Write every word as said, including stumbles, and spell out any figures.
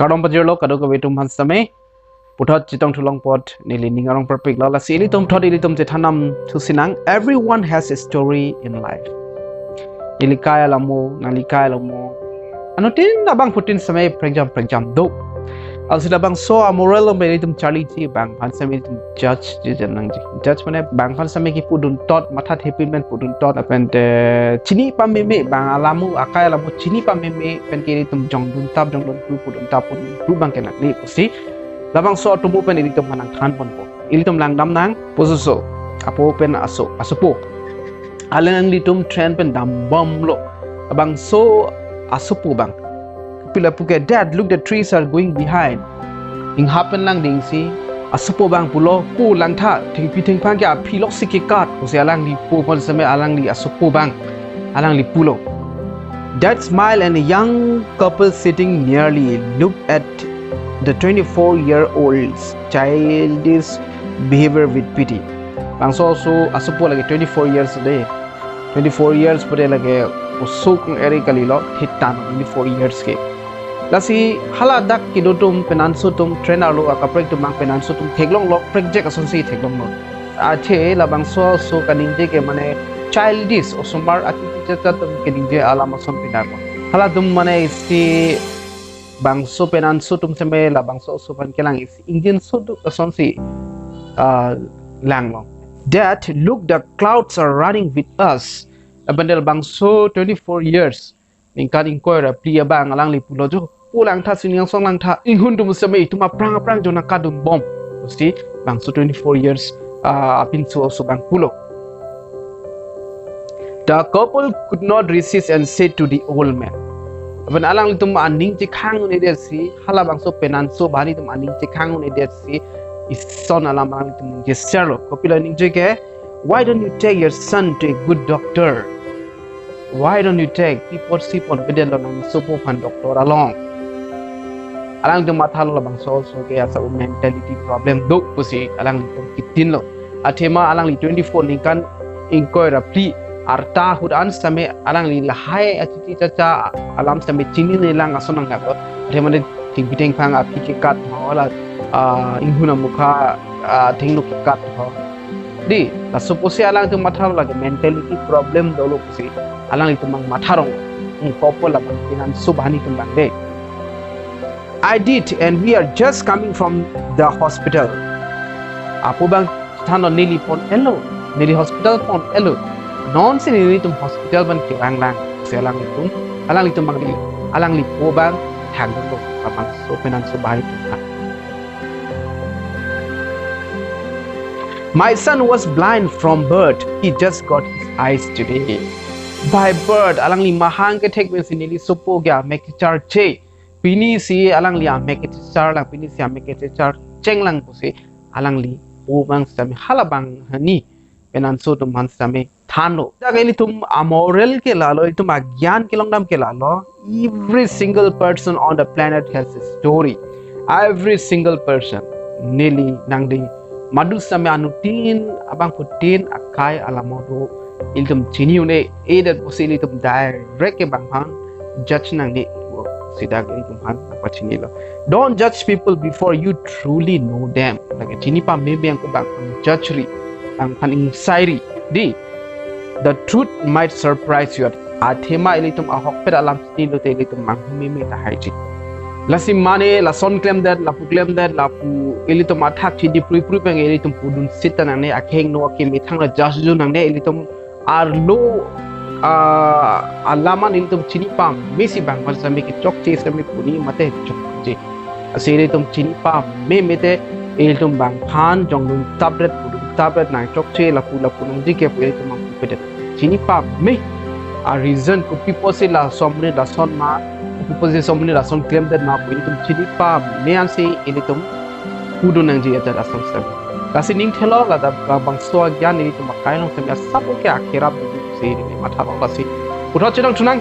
Kardom pajirlo kadokave atum aphan sitame. Puthot chetong thu long apot neli ning arong perpik lo, lasi ilitum thot ilitum chethan nangthu sinang. Everyone has a story in life. Neli kai alamo, nangli kai alamo, anuttin abangphutin sitame prengjam prengjam do. Lasi labangso amoral lo ilitum charliji, bang aphan sitame ilitum judge ji jan nangji. Judge mane bang aphan sitame kipudun tot, matha thepin pen pudun tot, lapen te chini pameme, bang alamo, akai alamo chini pameme pen ke ilitum jongdun tap, jongdun pu, pudun tap, pudun pu abang ke nangli pusi labangso atum pen ilitum aphan nangthan ponpo. Ilitum langdam nang, pusoso, apo pen aso, asopo. Alanglitum train pen dambomlo. Labangso asopo abang. Pila puke, "Dad, look, the trees are going behind." Inghap pen langdingsi asopo abang pulo, "Pu langtha, thengpi thengphang ke aphi loksi kekat," pusi alangli po aphan sitame alangli asopo abang, alangli pulo. Dad smile and a young couple sitting nearly look at the twenty-four year old's childish behavior with pity. Bangso aso, asopo lake twenty-four years de. Twenty-four years pute lake osuk eri kalilo, thitan twenty-four years ke. Lasi haladak kedo atum, penanso atum, train arlo akaprek atum abang penanso atum theklonglo, prekjak asonsi theklonglo. Athe labangso aso kaningje ke mane childish, osomar atiti chacha atum kaningje alam ason pinarlo. Halatum mane isi bangso penanso atum sitame labangso aso aphan kelang isi ingjinso duk asonsi, ah, langlo. Dad, look, the clouds are running with us. Lapen te labangso twenty-four years, ningkan ingkoi ra phli abang alangli pulo jo, "Pu langtha, sining angsong langtha, inghun atum sitame itum aphrang aphrang jo nangkadunbom," pusi bangso twenty-four years, ah, apinso aso abang pulo. The couple could not resist and said to the old man. Lapen alanglitum aning chekhang un-edetsi, halabangso penanso abang atum aning chekhang un-edetsi, ison alam alanglitum ningjeserlo. Kopilo ningje ke, "Why don't you take your son to a good doctor? Why don't you take, pi apotsi ponpedetlo nangsopo aphan doctor along?" Alangtum mathalo labangso aso ke asa mentality problem do pusi alangtum kitinlo. Athema alangli twenty-four ningkan ingkoi ra phli arta ahut an sitame alangli lahai atiti chacha alam sitame chinine lang ason nangkok. Athema de thengpi thengphang aphi kekat ho la, ah, inghun amukha, ah, thengno kekat ho. Di, laso pusi alangtum mathalo lake mentality problem dolo pusi alanglitum abang matha rong. Hmm, couple abang penanso abang atum abang de. "I did, and we are just coming from the hospital." Apo abang thanlo, "Neli pon-etlo, neli hospital pon-etlo. Nonsi nelitum hospital abang kevang lang," pusi alanglitum, alanglitum abang di, alangli po abang thanlo, labangso penanso abang atum than. "My son was blind from birth. He just got his eyes today." By birth, alangli mahang kethek pensi neli sopo ke amek kecharche. Pinisi alangli amek kechechar lang, pinisi amek kechechar cheng lang pusi alangli po abang sitame halabang hani penanso atum aphan sitame thanlo. Dak ilitum amoral ke lalo, ilitum agyan kelongdam ke lalo. Every single person on the planet has a story. Every single person. Neli nangli madu sitame anuttin abangphutin akai alamo do. Ilitum chini un-e, edet pusi ilitum direct ke bang aphan judge nangne, sida ke ilitum aphan pachinilo. "Don't judge people before you truly know them." Lake chini pameme abang ko bang aphan judge ri, bang aphan ingsai ri. Di, "The truth might surprise you." Athema ilitum ahokpet alam chinilo te ilitum manghumeme tahaiji. Lasi mane lason klemdet, lapu klemdet, lapu ilitum athak chidi prui prui pen ilitum pudun sita nangne, akheng no akemethang la judge dun nangne, ilitum arlo, ah, alam an ilitum chini pamesi bang aphan sitame kechokche sitame puni mate chokche. Lasi ilitum chini pameme te ilitum bang aphan jongdun tapret, pudun tapret, nangchokche lapu lapu nangji ke pu ilitum bang pupedet. Chini pame a reason kopi apotsi lason amonit lason ma, kopi apotsi lason amonit lason klemdet ma pu ilitum chini pame ansi ilitum pudun nangji ajat asong sitame. Lasi ning thelo ladak bangso agyan ilitum akai along sitame asap ke akerap dun pusi neli mathalo lasi. Puthot chetong thu nang.